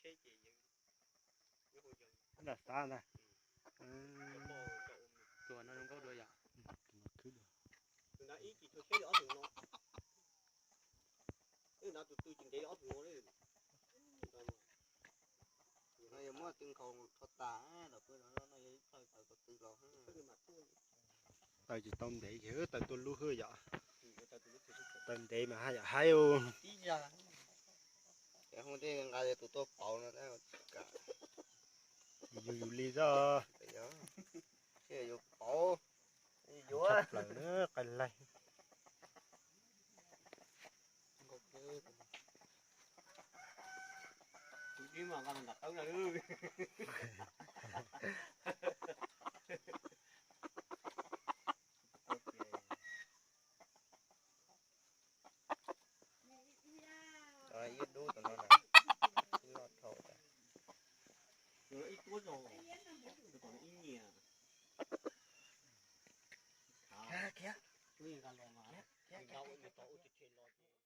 tsheb ces nram xav ntag. Tus no zoo nkauj dua yom. No yog muab tw nkhaus rho tas, no yog ib plaws tawv ko tw los. Tawv tsis tau ntev ces tawv tuaj lub hwj yom. Tawv ntev mas haj yam haib. Hu tej nqa tus tuaj pauv no, yus yus li zoj. Yus pauv, tshaj plaws na, qai laig. Ib dub tom no na, ib loj dhau tas. Ib tuab zog, ib nyiam. Khiav, khiav, khiav, khiav.